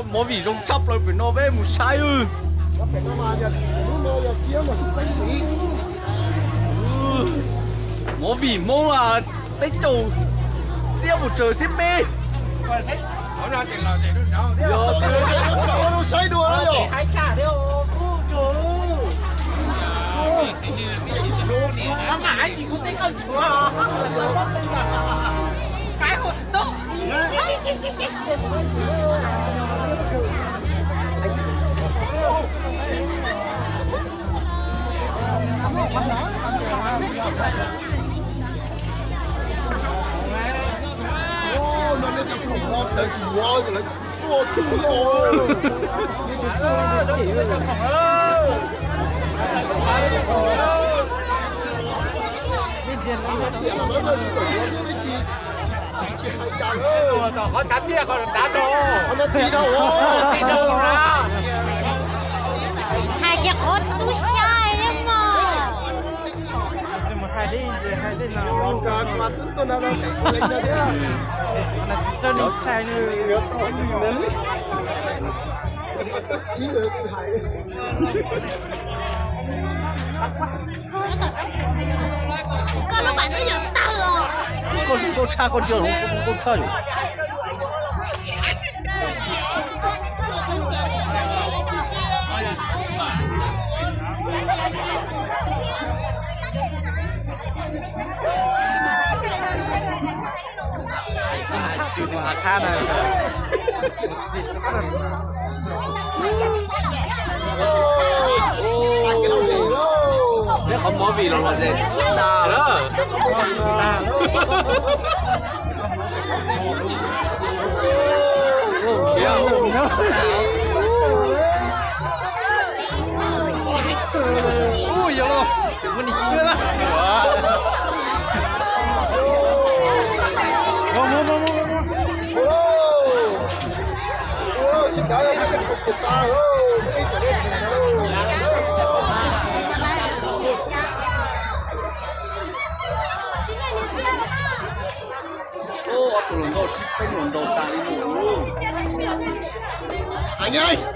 Movie zoo tshaj plaws pem no peb mus saib. Movie Hmoob peb caug xiab mus tsaws xiab peb. Saib dua. Qhov tshav tiaj qhov dav rau. Hais ces qhov tub sab thiab mog. Koj lub pas twb yuav tawg os. Koj tsis nkauj tshaj, koj tsis nkauj tshaj yom. Neb qhov movie los los zem tas lawm. Ob tug hluas nkauj sib txeeb los nraus tas li. Heev,